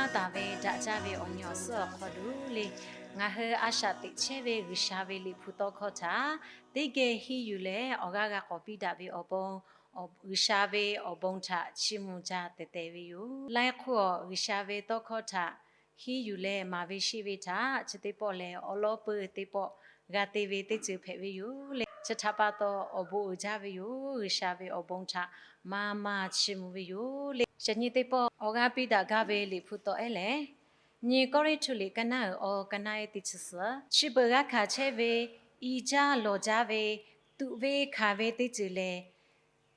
Maˇ taˍ ve daꞈ jaˇ ve awˬ nyi awˬ suhˉ awˬ hk'aw lo le, ngaˬ hui a shaꞈ teꞈ chehˇ ve G'uiˬsha ve liꞈ hpu tawˇ hkawˇ htaꞈ teˇ geh henˇ yuˬ leh awˬ g'aˇ g'a k'awꞈ piˇ daꞈ ve awˬ pon, G'uiˬsha ve awˬ bon htaꞈ chiˇ mvuh jaˇ tehꞈ te ve yoˬ. Laiˉ hk'oˆ awˬ, G'uiˬsha ve tawˇ hkawˇ htaꞈ henˇ yuˬ leh maˍ ve sheˆ ve htaꞈ chi teˇ pawˆ lehˬ, awˉ lawˉ peuˇ teˇ pawˆ g'a te ve teˇ ceuˬ hpehꞈ ve yoˬ le. Chi htaꞈ pa taw, awˬ bon uiˍ jaˇ ve yoˬ. G'uiˬsha ve awˬ bon htaꞈ maˇ maˇ chiˇ mvuh ve yoˬ le. Yaꞈ nyi teˇ pawˆ awˬ g'aˇ piˇ daꞈ gaˇ ve liꞈ hpu tawˆ ehˉ lehˬ, nyi Kawˇrenˍhtuˆ liꞈ ka naˉ uiˍ awˬ ka naˉ ehˉ teˇ chi suhˍ, chi beuꞈ g'a hkanˍ chehˇ ve, i jaˇ lawˬ jaˇ ve, tuꞈ ve hkanˍ ve teˇ ceuˬ lehˬ,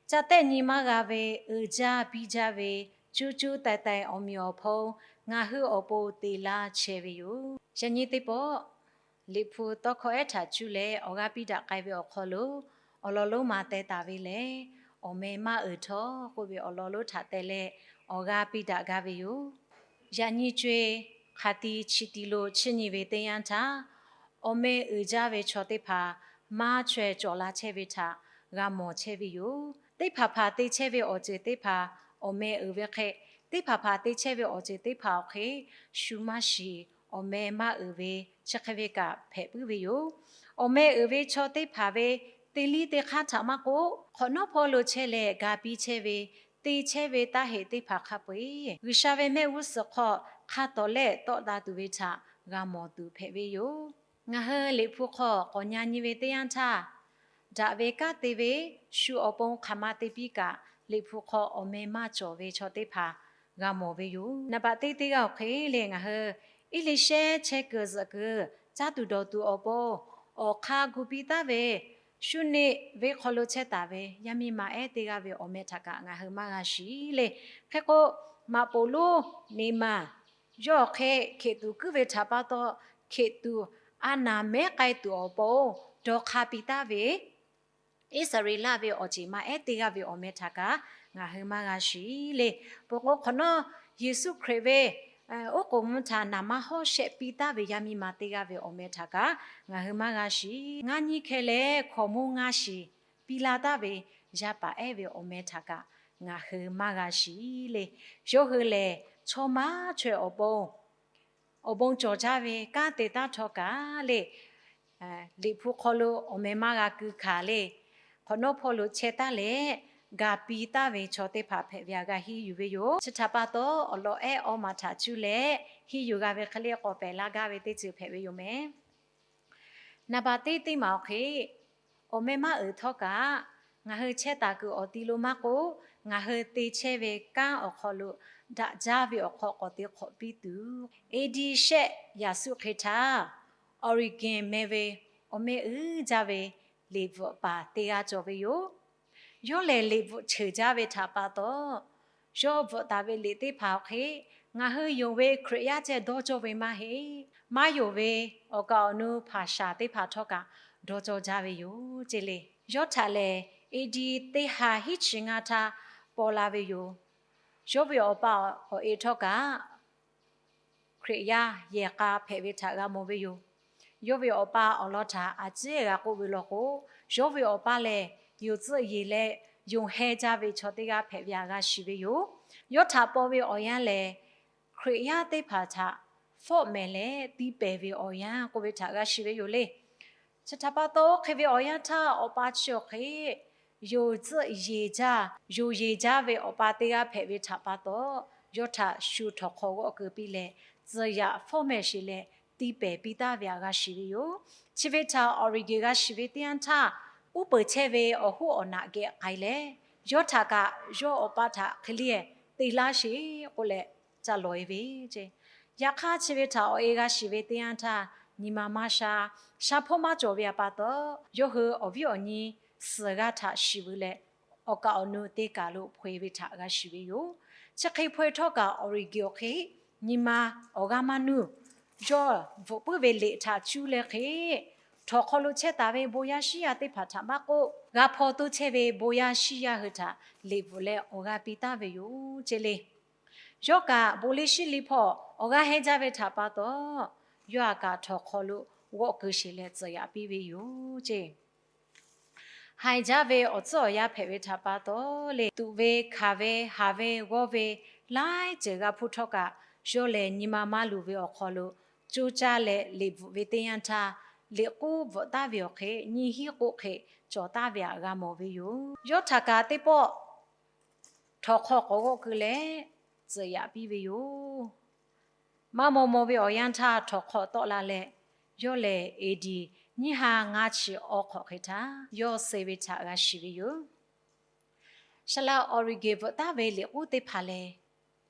ca tehˆ nyi maˇ g'a ve, uiˍ jaˇ piˇ jaˇ ve, coˇ coˇ taiˍ taiˍ awˬ meꞈ awˬ hponˇ ngaˬ hui awˬ pon te laˇ chehˇ ve yoˬ. Yaꞈ nyi teˇ pawˆ liꞈ hpu tawˇ hkawˇ ehˉ htaꞈ cuˇ leh awˬ g'aˇ piˇ daꞈ k'ai ve awˬ hk'aw lo, awˬ lawn lonˉ ma teh taˍ ve lehˬ, Awˬ meh maˇ uiˍ htawˇ k'oˆ ve awˬ lawn lonˉ htaꞈ teh leh awˬ g'aˇ piˇ daꞈ gaˇ ve yoˬ. Yaꞈ nyi co-e hk'aˬ ti chi ti lo chiˇ nyi ve teˇ yanˇ htaˇ, awˬ meh uiˍ jaˇ ve chaw teˇ hpaˍ maˇ chaweh cawˬ la chehˇ ve htaꞈ g'a mawˬ chehˇ ve yoˬ. Teˇ hpaˍ hpaˍ te chehˇ ve awˬ ceuˬ teˇ hpaˍ awˬ meh uiˍ ve hk'e, teˇ hpaˍ hpaˍ te chehˇ ve awˬ ceuˬ teˇ hpaˍ awˬ hk'e shu maˇ shiˍ, awˬ meh maˇ uiˍ ve chi hk'e ve kaꞈ hpehꞈ puiˉ ve yoˬ. Awˬ meh uiˍ ve chaw teˇ hpaˍ ve teˇ liˇ teˇ hk'aˇ htaꞈ maˇ k'oˆ, hk'awꞈ nawˉ hpawˇ lo chehˇ leh ga piˇ chehˇ ve, te chehˇ ve taˇ heꞈ teˇ hpaˍ hk'a peu-eˬ G'uiˬsha ve mehˆ g'uˇ suhˍ hk'aw hk'a tawˍ lehˆ tawˆ la tuˬ ve htaꞈ g'a mawˬ tuˬ hpehꞈ ve yoˬ. Ngaˬ hui liꞈ hpu hk'aw k'awꞈ nyi nyi ve teˇ yanˇ htaˇ, daꞈ ve kanˉ te ve, shu awˬ pon hk'aˬ ma te piˇ kaꞈ, liꞈ hpu hk'aw awˬ meh maˇ cawˬ ve chaw teˇ hpaˍ g'a mawˬ ve yoˬ. Naˍ baꞈ teˇ teˇ g'aˇ awˬ hk'e lehˬ, ngaˬ hui Eˇliˇshehˇ chehˇ kuiˬ zuhꞈ kuiˬ caˇ tuˬ dawˬ tuˬ awˬ pon awˬ hk'aˇ gu piˇ taˉ ve, Suˇneˆ venˇ hk'aw lo chehˇ taˍ ve yaˇ miˇ ma ehˉ teˇ g'aˇ ve awˬ meh htaꞈ kaꞈ ngaˬ hui maˇ g'a shiˍ le. Hk'e k'o, maꞈ poˍ lonˉ Neˍmaˬ yawˇ awˬ hk'e hkeꞈ tuˬ kuiˉ ve htaꞈ pa taw, hkeꞈ tuˬ a naˍ mehˉ k'ai tuˬ awˬ pon dawˇ hk'aˇ piˇ taˉ ve Iˉsaˍreˍlaˆ ve awˬ ceˬ ma ehˉ teˇ g'aˇ ve awˬ meh htaꞈ kaꞈ ngaˬ hui maˇ g'a shiˍ le. Peuˬ k'o, hk'awꞈ nawˉ Yeˍsuˆ Hkriꞈ ve oˉ k'oˍ mvuh htaꞈ naˍ manˇ hawˉ shehˆ piˇ taˍ ve yaˇ miˇ ma teˇ g'aˇ ve awˬ meh htaꞈ kaꞈ ngaˬ hui maˇ g'a shiˍ. Ngaˇ nyiˇ hkeh leh hkawnˍ monˇ ngaˇ shiˍ piˇ laˇ taˍ ve yaˇ paˍ ehˉ ve awˬ meh htaꞈ kaꞈ ngaˬ hui maˇ g'a shiˍ le. Yawˇ hui lehˬ, chaw maˇ chaweh awˬ pon awˬ bon cawˬ jaˇ ve kanˉ te taˉ htawˇ kaꞈ le, liꞈ hpu hk'aw lo awˬ meh maˇ g'a keu hkanˍ le. Hk'awꞈ nawˉ hpawˇ lo chehˇ taˉ leh, ga piˇ taˍ ve chaw teˇ hpaˍ hpehꞈ ve aꞈ g'a henˇ yuˬ ve yoˬ. Chi htaꞈ pa taw, awˬ lawn ehˉ awˬ maˬ htaꞈ cuˇ leh henˇ yuˬ g'a ve hk'e le k'awꞈ pehˬ laˇ gaˇ ve teˇ ceuˬ hpehꞈ ve yoˬ mehˍ. Naˍ baꞈ teˇ teˇ maˬ awˬ hk'e, awˬ meh maˇ uiˍ htawˇ kaꞈ, ngaˬ hui chehˇ taˍ kuiˬ awˬ ti lo maˇ k'oˆ, ngaˬ hui te chehˇ ve kanˉ awˬ hk'aw lo daꞈ jaˇ ve awˬ hk'aw k'awꞈ te hk'awꞈ piˇ tuˬ, A D shehˆ yaꞈ suˆ hk'e htaˇ, Origen meh ve awˬ meh uiˍ jaˇ ve liꞈ bvuhꞈ paˍ teˇ g'aˇ cawˬ ve yoˬ. Yawˇ lehˬ, liꞈ bvuhꞈ ceuˬ jaˇ ve htaꞈ pa taw, yawˇ bvuhꞈ taˍ ve liꞈ teˇ hpaˍ awˬ hk'e, ngaˬ hui yonˍ ve Hkriꞈ yaˇ ceh dawˇ cawˇ ve maˇ heˆ. Maˇ yonˍ ve awˬ kaˍ awˬ nu hpaˍ shaˍ teˇ hpaˍ htawˇ kaꞈ dawˇ cawˇ jaˇ ve yoˬ ce le. Yawˇ htaꞈ lehˬ, A D teˇ ha hiˉ chi ngaˇ htaˇ paw la ve yoˬ. Yawˇ ve awˬ pa awˬ e htawˇ kaꞈ Hkriꞈ yaˇ yehˬ k'a hpehꞈ ve htaꞈ g'a mawˬ ve yoˬ. Yawˇ ve awˬ pa awˬ lawn htaꞈ a ciˉ g'a k'oˆ ve law k'o, yawˇ ve awˬ pa lehˬ, yonˍ tcuhˆ yeˬ leh yonˍ heh jaˇ ve chaw teˇ g'aˇ hpehꞈ ve aꞈ g'a shiˍ ve yoˬ. Yawˇ htaꞈ paw ve awˬ yanˇ lehˬ, Hkriꞈ yaˇ teˇ hpaˍ htaꞈ fawˆ mehˍ leh tiˇ pehˍ ve awˬ yanˇ k'oˆ ve htaꞈ g'a shiˍ ve yoˬ le. Chi htaꞈ pa taw, hk'e ve awˬ yanˇ htaˇ awˬ pa chi awˬ hk'e yonˍ tcuhˆ yeˬ jaˇ, yonˍ yeˬ jaˇ ve awˬ pa teˇ g'aˇ hpehꞈ ve htaꞈ pa taw, yawˇ htaꞈ shu htawnˍ hk'aw g'awˆ keu piˇ leh, tcuh yaꞈ fawˆ mehˍ sheˍ leh tiˇ pehˍ piˇ taˍ ve aꞈ g'a shiˍ ve yoˬ. Chi ve htaꞈ awˬ riˍ geh g'a shiˍ ve teˇ yanˇ htaˇ, uˉ peunˍ chehˇ ve awˬ hoˉ awˬ naꞈ geh k'ai leh, yawˇ htaꞈ kaꞈ yawˇ awˬ pa htaꞈ hk'e le te laˇ sheˍ k'oˆ leh ca lawˬ e ve ce. Yaꞈ hk'aˇ, chi ve htaꞈ awˬ e g'a shiˍ ve teˇ yanˇ htaˇ, nyi ma maˇ sha, sha hpawˇ maˇ cawˬ ve aꞈ pa taw, yawˇ hui awˬ viˉ awˬ nyi suhˍ g'aˇ htaꞈ shiˍ veu leh, awˬ kaˍ awˬ nu teˇ kaˬ lo hpaw e ve htaꞈ g'a shiˍ ve yoˬ. Chi hk'e hpaw e htawˇ kaꞈ, awˬ riˍ geh awˬ hk'e nyi ma awˬ g'aˇ maˇ nuˇ, yawˇ bvuhꞈ puiˉ ve liꞈ htaꞈ cuˇ leh hk'e, htawnˍ hk'aw lo chehˇ taˍ ve bon yaˇ shinˉ yaˇ teˇ hpaˍ htaꞈ maˇ k'oˆ, g'a hpaw toˇ chehˇ ve bon yaˇ shinˉ yaˇ hui htaꞈ liꞈ bvuhꞈ leh awˬ g'aˇ piˇ taˍ ve yoˬ ce le. Yawˇ kaꞈ bon liˇ shinˉ liˇ hpawˇ awˬ g'aˇ hehnˇ jaˇ ve htaꞈ pa taw, yawˇ aꞈ kaꞈ htawnˍ hk'aw lo g'awˆ keu sheˍ leh tcuh yaꞈ piˇ ve yoˬ ce. Haiˬ jaˇ ve awˬ tcuhˉ awˬ yanˇ hpehꞈ ve htaꞈ pa taw le, tuꞈ ve, hkanˍ ve, haˍ ve, g'awˇ ve, laiˉ ceuˬ g'a hpuˇ htawˇ kaꞈ, Yawˇ lehˬ, nyi ma maˇ luˬ ve awˬ hk'aw lo coˇ caˇ leh liꞈ bvuhꞈ ve teˇ yanˇ htaˇ, liꞈ k'oˉ bvuhꞈ taˍ ve awˬ hk'e nyiˇ hinˉ k'oˆ hk'e cawˬ taˍ ve htaꞈ g'a mawˬ ve yoˬ. Yawˇ htaꞈ kaꞈ teˇ pawˆ htawnˍ hk'aw k'awꞈ g'awˆ keu leh tcuhꞈ yaꞈ piˇ ve yoˬ. Maˇ maw maw ve awˬ yanˇ htaˇ htawnˍ hk'aw tawˆ la leh, yawˇ lehˬ A D nyiˇ ha ngaˇ chi awˬ hk'awꞈ hk'e htaˇ yawˇ suh ve htaꞈ g'a shiˍ ve yoˬ. Saˍ laꞈ Origen bvuhꞈ taˍ ve liꞈ k'oˉ teˇ hpaˍ lehˬ,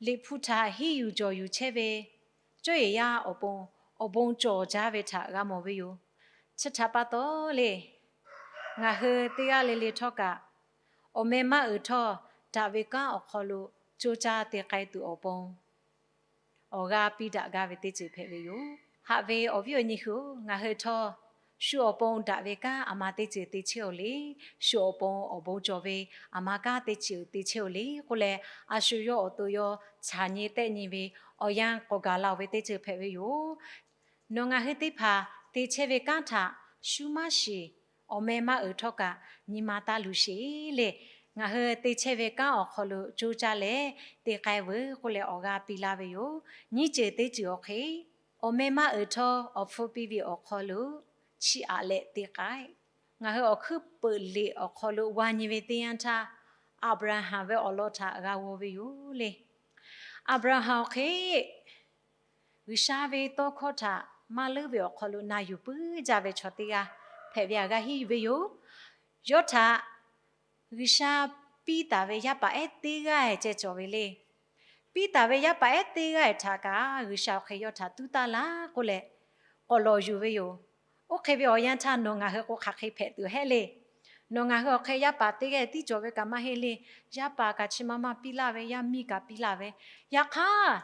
Liꞈ hpu htaꞈ henˇ yuˬ jawˬ yuˬ chehˇ ve cawˇ yeˬ yaˇ awˬ pon awˬ bon cawˬ jaˇ ve htaꞈ g'a mawˬ ve yoˬ. Chi htaꞈ pa taw le, ngaˬ hui teˇ g'aˇ le le htawˇ kaꞈ, awˬ meh maˇ uiˍ htawˇ daꞈ ve kanˉ awˬ hk'aw lo coˇ caˇ te k'ai tuˬ awˬ pon awˬ g'aˇ piˇ daꞈ gaˇ ve teˇ ceuˬ hpehꞈ ve yoˬ. Haꞈ ve awˬ viˉ awˬ nyi hui-oˬ, ngaˬ hui htawˇ shu awˬ pon daꞈ ve kanˉ aˬ ma teˇ ceuˬ te chehˇ-oˬ le, shu awˬ pon awˬ bon cawˬ ve aˬ ma kanˉ teˇ ceuˬ te chehˇ-oˬ le k'oˆ leh, a shu yawˇ awˬ to yawˇ chaꞈ nyi tehˆ nyi ve awˬ yanˇ k'awꞈ gaˬ la-oˬ ve teˇ ceuˬ hpehꞈ ve yoˬ. Nawˬ ngaˬ hui teˇ hpaˍ te chehˇ ve kanˉ htaꞈ shu maˇ shiˍ, awˬ meh maˇ uiˍ htawˇ kaꞈ nyi ma taˇ luˬ sheˍ le. Ngaˬ hui te chehˇ ve kanˉ awˬ hk'aw lo coˇ caˇ leh te k'ai veuˬ k'oˆ leh awˬ g'aˇ piˇ laˇ ve yoˬ. Nyiˇ ceuˬ teˇ ceuˬ awˬ hk'e, awˬ meh maˇ uiˍ htawˇ awˬ hpfuhˇ piˇ ve awˬ hk'aw lo chiˇ aꞈ leh te k'ai. Ngaˬ hui awˬ hkuiˉ peuˍ liꞈ awˬ hk'aw lo g'a nyi ve teˇ yanˇ htaˇ, Aˍbraˍhanˍ ve awˬ lawn htaꞈ g'a g'aw ve yoˬ le. Aˍbraˍhanˍ awˬ hk'e G'uiˬsha ve tawˇ hkawˇ htaꞈ maˇ leuˉ ve awˬ hk'aw lo na yuˬ puiˉ jaˇ ve chaw teˇ g'aˇ hpehꞈ ve htaꞈ g'a henˇ yuˬ ve yoˬ. Yawˇ htaꞈ G'uiˬsha piˇ taˍ ve yaˇ paˍ ehˉ teˇ g'aˇ ceh cawˬ ve le. Piˇ taˍ ve yaˇ paˍ ehˉ teˇ g'aˇ htaꞈ kaꞈ G'uiˬsha awˬ hk'e yawˇ htaꞈ tuˉ taˇ laˇ k'oˆ leh k'awꞈ lawˬ yuˬ ve yoˬ. Oˇ hk'e ve awˬ yanˇ htaˇ nawˬ ngaˬ hui k'o hk'aˬ hk'e hpehꞈ tuˬ hehˉ le. Nawˬ ngaˬ hui awˬ hk'e yaˇ paˍ teˇ g'aˇ tiˉ cawˬ ve kaꞈ maˇ heˆ le. Yaˇ paˍ kaꞈ chi ma ma piˇ laˇ ve, yaˇ miˇ kaꞈ piˇ laˇ ve. Yaꞈ hk'aˇ,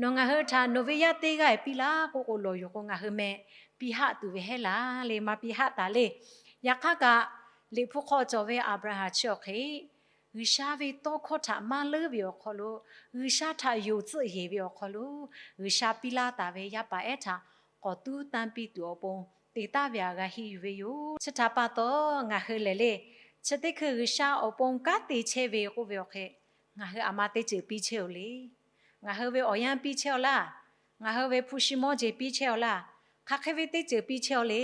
nawˬ ngaˬ hui htaꞈ nawˬ ve yaˇ teˇ g'aˇ piˇ laˇ k'oˆ k'o lawˬ yuˬ k'o ngaˬ hui meh piˇ haˆ tuˬ ve hehˉ laˇ le, maˇ piˇ haˆ taˍ le. Yaꞈ hk'aˇ kaꞈ, Liꞈ hpu hk'aw cawˬ ve Aˍbraˍhanˍ chi awˬ hk'e G'uiˬsha ve tawˇ hkawˇ htaꞈ maˇ leuˉ ve awˬ hk'aw lo, G'uiˬsha htaꞈ yonˍ tcuhˆ yeˬ ve awˬ hk'aw lo, G'uiˬsha piˇ laˇ taˍ ve yaˇ paˍ ehˉ htaꞈ k'awꞈ tuˉ tanˇ piˇ tuˬ awˬ pon te taˍ ve htaꞈ g'a henˇ yuˬ ve yoˬ. Chi htaꞈ pa taw, ngaˬ hui lehˬ le, chi teˇ hkui G'uiˬsha awˬ pon kanˉ te chehˇ ve k'oˆ ve awˬ hk'e, ngaˬ hui aˬ ma teˇ ceuˬ piˇ chehˇ-oˬ le. Ngaˬ hui ve awˬ yanˇ piˇ chehˇ-aw laˇ. Ngaˬ hui ve hpu shi mawˇ jeˬ piˇ chehˇ-aw laˇ. Hk'aˬ hk'e ve teˇ ceuˬ piˇ chehˇ-aw le.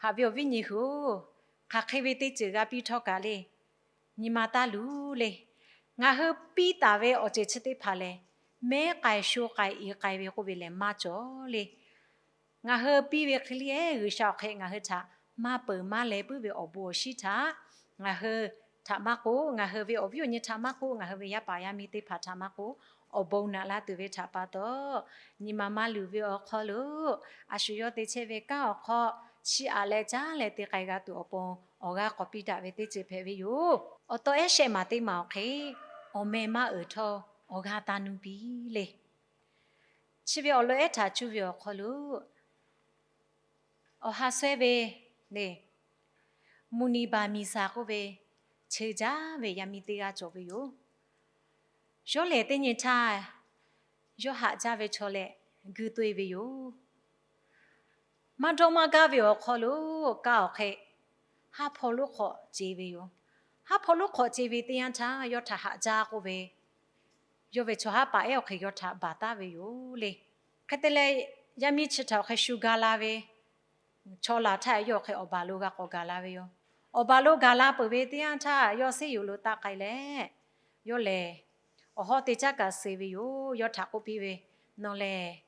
Haꞈ ve awˬ viˉ nyi hui-oˬ, hk'aˬ hk'e ve teˇ ceuˬ g'a piˇ htawˇ kaꞈ le, nyi ma taˇ luˬ le. Ngaˬ hui piˇ taˍ ve awˬ ceuˬ chi teˇ hpaˍ lehˬ, mehˉ k'ai sho k'ai i k'ai ve k'oˆ ve lehˬ maˇ cawˬ le. Ngaˬ hui piˇ ve hk'e le, G'uiˬsha awˬ hk'e ngaˬ hui htaꞈ maˇ peuˬ maˇ leh puiˉ ve awˬ bon awˬ shinˉ htaꞈ ngaˬ hui htaꞈ maˇ k'oˆ, ngaˬ hui ve awˬ viˉ awˬ nyi htaꞈ maˇ k'oˆ, ngaˬ hui ve yaˇ paˍ yaˇ miˇ teˇ hpaˍ htaꞈ maˇ k'oˆ, awˬ bon naꞈ laˇ tuˬ ve htaꞈ pa taw, nyi ma maˇ luˬ ve awˬ hk'aw lo a shu yawˇ te chehˇ ve kanˉ awˬ hk'aw chiˇ aꞈ leh caˉ leh te k'ai g'a tuˬ awˬ pon awˬ g'aˇ k'awꞈ piˇ daꞈ ve teˇ ceuˬ hpehꞈ ve yoˬ. Awˬ taw ehˉ shehˆ maˬ teˇ maˬ awˬ hk'e, awˬ meh maˇ uiˍ htawˇ awˬ g'aˇ taˇ nuˇ piˇ le. Chi ve awˬ lawn ehˉ htaꞈ cuˇ ve awˬ hk'aw lo, awˬ ha suhˉ ve le, mvuhˇ nyi baˬ miˬ saˍ k'oˆ ve, cheu jaˇ ve yaˇ miˇ teˇ g'aˇ cawˬ ve yoˬ. Yawˇ lehˬ teˇ nyi htaˇ, yawˇ haꞈ jaˇ ve chaw leh guiˇ tawˆ-e ve yoˬ. Maˇ dawˇ maˇ gaˇ ve awˬ hk'aw lo, kaˇ awˬ hk'e haˉ hpaw lonˉ hk'awꞈ ce ve yoˬ. Haˉ hpaw lonˉ hk'awꞈ ce ve teˇ yanˇ htaˇ, yawˇ htaꞈ haꞈ jaˇ k'oˆ ve, yawˇ ve chaw haˉ paˍ ehˉ awˬ hk'e yawˇ htaꞈ baˬ taˍ ve yoˬ le. Hk'e te leh, yaˇ miˇ chi htaꞈ awˬ hk'e shu ga la ve, chaw laˬ htaˇ yawˇ awˬ hk'e awˬ baˬ lo g'a k'awꞈ gaˬ la ve yoˬ. Awˬ baˬ lo gaˬ la peuˬ ve teˇ yanˇ htaˇ, yawˇ seˉ yuˬ lo taˇ k'ai leh, yawˇ lehˬ awˬ hawˉ te caˉ kaꞈ suh ve yoˬ. Yawˇ htaꞈ k'oˆ piˇ ve, Nawˬ lehˬ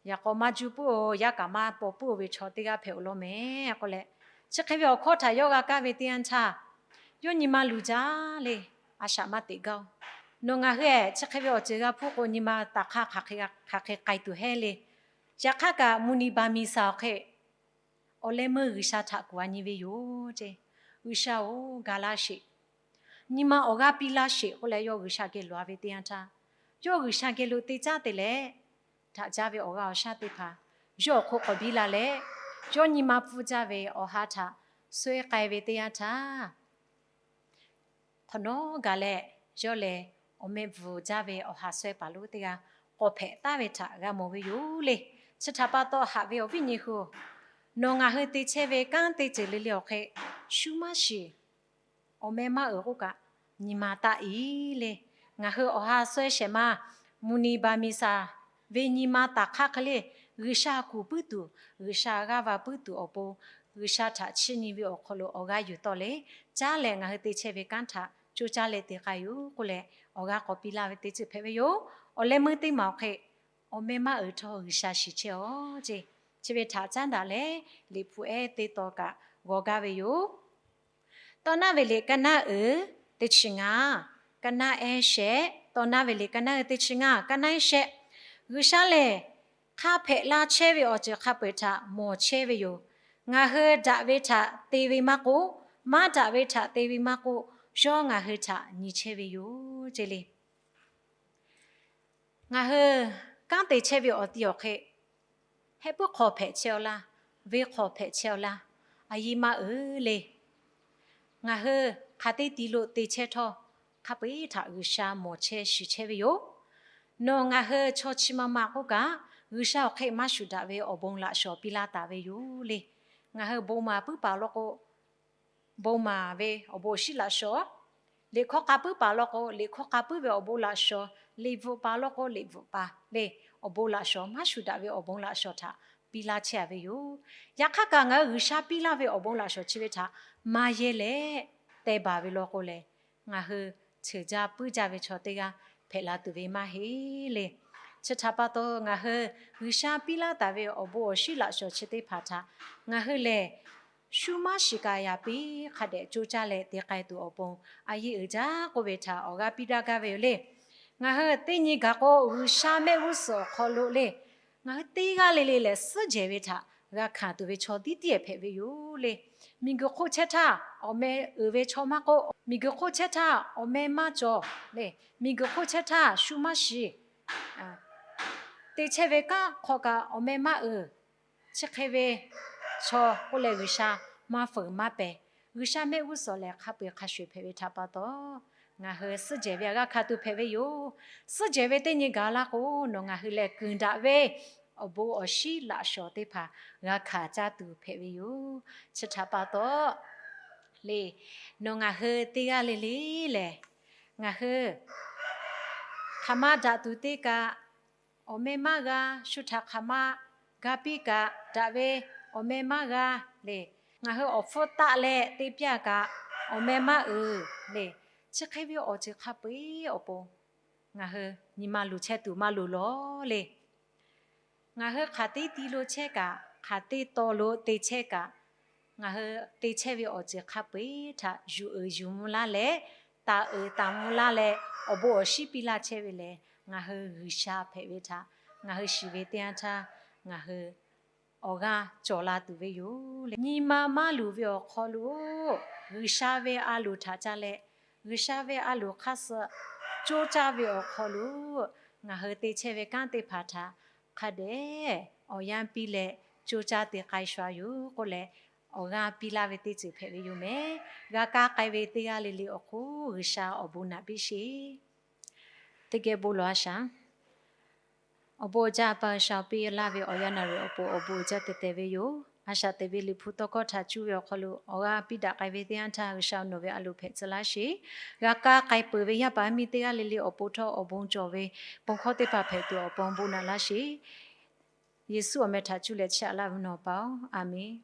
yaꞈ k'aw maˇ juˇ puiˉ-oˬ, yaˇ kaꞈ maˇ paw puiˉ-oˬ ve chaw teˇ g'aˇ hpehꞈ-oˬ law mehˍ k'oˆ leh, chi hk'e ve awˬ hkawˇ htaꞈ yawˇ g'a kaˇ ve teˇ yanˇ htaˇ, yawˇ nyi ma luˬ jaˇ le. A shaꞈ maˇ teꞈ gaˇ-oˬ. Nawˬ ngaˬ hui-ehˍ chi hk'e ve awˬ ceuˬ g'a hpuˇ k'o, nyi ma taˍ hk'aˇ hk'aˬ hk'e k'ai tuˬ hehˉ le. Yaꞈ hk'aˇ kaꞈ, mvuhˇ nyi baˬ miˬ saˍ awˬ hk'e awˬ leh meuˇ G'uiˬsha htaꞈ kuˬ a nyi ve yoˬ ce. G'uiˬsha-oˬ, ga laˇ sheˍ. Nyi ma awˬ g'aˇ piˇ laˇ sheˍ k'oˆ leh, yawˇ G'uiˬsha geh loꞈ-a ve teˇ yanˇ htaˇ, yawˇ G'uiˬsha geh lo te caˉ te leh, daꞈ jaˇ ve awˬ g'a awˬ shaˉ teˇ hpaˍ yawˇ awˬ hk'oˆ k'awꞈ biˇ la leh, yawˇ nyi ma pfuhˇ jaˇ ve awˬ ha htaꞈ suh-e k'ai ve teˇ yanˇ htaˇ, hk'awꞈ nawˉ gaˬ leh, yawˇ lehˬ awˬ meh bvuhˬ jaˇ ve awˬ ha suh-e paˍ lonˉ teˇ g'aˇ k'awꞈ hpehꞈ taˍ ve htaꞈ g'a mawˬ ve yoˬ le. Chi htaꞈ pa taw, haꞈ ve awˬ viˉ nyi hui-oˬ, nawˬ ngaˬ hui te chehˇ ve kanˉ teˇ ceuˬ le le awˬ hk'e shu maˇ shiˍ. Awˬ meh maˇ uiˍ k'oˆ kaꞈ, nyi ma taˆ-i le. Ngaˬ hui awˬ ha suh-e shehˍ ma Mvuhˇ nyi ba mi shaˍ ve nyi ma taˍ hk'aˇ hk'e le, G'uiˬsha kuˬ puiˉ tuˬ, G'uiˬsha g'aˇ va puiˉ tuˬ awˬ pon, G'uiˬsha htaꞈ chiˇ nyi ve awˬ hk'aw lo awˬ g'aˇ yuˬ tawˆ le. Caˉ lehˬ ngaˬ hui te chehˇ ve kanˉ htaꞈ coˇ caˇ leh te k'ai yoˬ k'oˆ leh, awˬ g'aˇ k'awꞈ piˇ laˇ ve teˇ ceuˬ hpehꞈ ve yoˬ. Awˬ leh meuˇ teˇ maˬ awˬ hk'e, awˬ meh maˇ uiˍ htawˇ G'uiˬsha shiˍ chehˇ-aˬ ceˇ. Chi ve htaꞈ caˉ daꞈ leh, Liꞈ hpu ehˉ teˇ tawn kaꞈ g'aw gaˇ ve yoˬ. Tawˇ naˉ ve liꞈ kaˇ naˉ uiˍ teˇ chi ngaˇ, kaˇ naˉ ehˉ shehˆ. Tawˇ naˉ ve liꞈ kaˇ naˉ uiˍ teˇ chi ngaˇ, kaˇ naˉ ehˉ shehˆ. G'uiˬsha lehˬ, hk'a hpehꞈ la chehˇ ve awˬ ceuˬ hk'a peu-eˬ htaꞈ mawˬ chehˇ ve yoˬ. Ngaˬ hui daꞈ ve htaꞈ te ve maˇ k'oˆ, maˇ daꞈ ve htaꞈ te ve maˇ k'oˆ, yawˇ ngaˬ hui htaꞈ nyi chehˇ ve yoˬ ceˇ le. Ngaˬ hui kanˉ te chehˇ ve awˬ ti awˬ hk'e, heh puiˉ hk'aw hpehꞈ chehˇ-aw laˇ, venˇ hk'aw hpehꞈ chehˇ-aw laˇ, a yiˇ maˇ uiˍ le. Ngaˬ hui hk'aˬ teˇ ti lo te chehˇ htawˇ, hk'a peu-eˬ htaꞈ G'uiˬsha mawˬ chehˇ shiˍ chehˇ ve yoˬ. Nawˬ ngaˬ hui chaw chi ma ma k'oˆ kaꞈ, G'uiˬsha awˬ hk'e maˇ shuˍ daꞈ ve awˬ bon laꞈ shawˍ piˇ laˇ taˍ ve yoˬ le. Ngaˬ hui bon maˍ puiˉ paˍ law k'o, bon maˍ ve awˬ bon awˬ shiˉ laꞈ shawˍ, liꞈ hkawˇ k'a puiˉ paˍ law k'o, liꞈ hkawˇ k'a puiˉ ve awˬ bon laꞈ shawˍ, liꞈ bvuhꞈ paˍ law k'o, liꞈ bvuhꞈ paˍ le, awˬ bon laꞈ shawˍ, maˇ shuˍ daꞈ ve awˬ bon laꞈ shawˍ htaꞈ piˇ laˇ chehˇ ve yoˬ. Yaꞈ hk'aˇ kaꞈ ngaˬ hui G'uiˬsha piˇ laˇ ve awˬ bon laꞈ shawˍ chi ve htaꞈ maˇ yehˇ leh teh baˬ ve law k'o lehˬ, ngaˬ hui cheuˬ jaˇ puiˉ jaˇ ve chaw teˇ g'aˇ hpehꞈ la tuˬ ve maˇ heˆ le. Chi htaꞈ pa taw ngaˬ hui G'uiˬsha piˇ laˇ taˍ ve awˬ bon awˬ shiˉ laꞈ shawˍ chi teˇ hpaˍ htaꞈ ngaˬ hui lehˬ, shu maˇ shiˍ kaꞈ yaꞈ piˇ hk'a dehꞈ coˇ caˇ leh te k'ai tuˬ awˬ pon a yiˇ uiˍ jaˇ k'oˆ ve htaꞈ awˬ g'aˇ piˇ daꞈ gaˇ ve yoˬ le. Ngaˬ hui teˇ nyi gaˬ k'o, G'uiˬsha mehˆ g'uˇ suhˍ awˬ hk'aw lo le, ngaˬ hui teˇ g'aˇ le le lehˬ, suhˉ jehˬ ve htaꞈ g'a hkanˍ tuˬ ve chaw tiˉ tiˉ hpehꞈ ve yoˬ le. Miˬguiˬ hk'oˆ chehˇ htaˇ awˬ meh uiˍ ve chaw maˇ k'oˆ, miˬguiˬ hk'oˆ chehˇ htaˇ awˬ meh maˇ cawˬ le. Miˬguiˬ hk'oˆ chehˇ htaˇ shu maˇ shiˍ, te chehˇ ve kanˉ hk'aw kaꞈ awˬ meh maˇ uiˍ. Chi hk'e ve chaw k'oˆ leh G'uiˬsha maˇ feuˍ maˇ pehˍ. G'uiˬsha mehˆ g'uˇ suhˍ lehˬ, hk'a peu-eˬ hk'a sho-eˬ hpehꞈ ve htaꞈ pa taw, ngaˬ hui suhˉ jehˬ ve htaꞈ g'a hkanˍ tuˬ hpehꞈ ve yoˬ. Suhˉ jehˬ ve teˇ nyi gaˬ laˇ k'o, nawˬ ngaˬ hui lehˬ kuiˬ daꞈ ve awˬ bon awˬ shiˉ laꞈ shawˍ teˇ hpaˍ g'a hkanˍ caˇ tuˬ hpehꞈ ve yoˬ. Chi htaꞈ pa taw le, nawˬ ngaˬ hui teˇ g'aˇ le le lehˬ, ngaˬ hui hk'aˬ ma daꞈ tuˬ te kaꞈ, awˬ meh maˇ g'a. Shu htaꞈ hk'aˬ ma ga piˇ kaꞈ, daꞈ ve awˬ meh maˇ g'a le. Ngaˬ hui awˬ hpfuhˇ taˆ leh te piˇ-a kaꞈ, awˬ meh maˇ uiˍ le. Chi hk'e ve awˬ ceuˬ hk'a peu-eˬ awˬ pon ngaˬ hui nyi ma luˬ chehˇ tuˬ maˇ loˍ lawˬ le. Ngaˬ hui hk'aˬ teˇ ti lo chehˇ kaꞈ, hk'aˬ teˇ taw lo te chehˇ kaꞈ, ngaˬ hui te chehˇ ve awˬ ceuˬ hk'a peu-eˬ htaꞈ yuˬ uiˍ yuˬ mvuh laˇ leh, taˍ uiˍ taˍ mvuh laˇ leh, awˬ bon awˬ shiˉ piˇ laˇ chehˇ ve lehˬ, ngaˬ hui G'uiˬsha hpehꞈ ve htaꞈ ngaˬ hui shiˍ ve teˇ yanˇ htaˇ, ngaˬ hui awˬ g'aˇ cawˬ la tuˬ ve yoˬ le. Nyi ma maˇ luˬ ve awˬ hk'aw lo G'uiˬsha ve a loˍ htaꞈ ca leh, G'uiˬsha ve a loˍ hk'aˇ suh coˇ caˇ ve awˬ hk'aw lo ngaˬ hui te chehˇ ve kanˉ teˇ hpaˍ htaꞈ hk'a dehꞈ awˬ yanˇ piˇ leh coˇ caˇ te k'ai shuˍ-a yoˬ k'oˆ leh, awˬ g'aˇ piˇ laˇ ve teˇ ceuˬ hpehꞈ ve yoˬ mehˍ. G'a kaˇ k'ai ve teˇ g'aˇ le le awˬ hk'oˆ G'uiˬsha awˬ bon naꞈ piˇ sheˍ. Teˇ geh bon lawˬ-a shaˍ. Awˬ bon uiˍ jaˇ, A pa G'uiˬsha, awˬ piˇ laˇ ve awˬ yanˇ naˬ ve awˬ pon awˬ bon uiˍ jaˇ tehꞈ tehꞈ ve yoˬ. A shaꞈ teꞈ ve Liꞈ hpu tawˇ hkawˇ htaꞈ cuˇ ve awˬ hk'aw lo awˬ g'aˇ piˇ daꞈ k'ai ve teˇ yanˇ htaˇ, G'uiˬsha nawˬ ve a loˍ hpehꞈ tcuh laˇ sheˍ. G'a kaˇ k'ai peuˬ ve yaˇ paˍ yaˇ miˇ teˇ g'aˇ le le awˬ pon htawˇ awˬ bon cawˬ ve bon hkawˇ teˇ hpaˍ hpehꞈ tuˬ awˬ pon bon naꞈ laˇ sheˍ. Yeˍsuˆ awˬ meh htaꞈ cuˇ leh chiˇ aꞈ laˇ ve nawˬ pa-oˬ, A menˬ.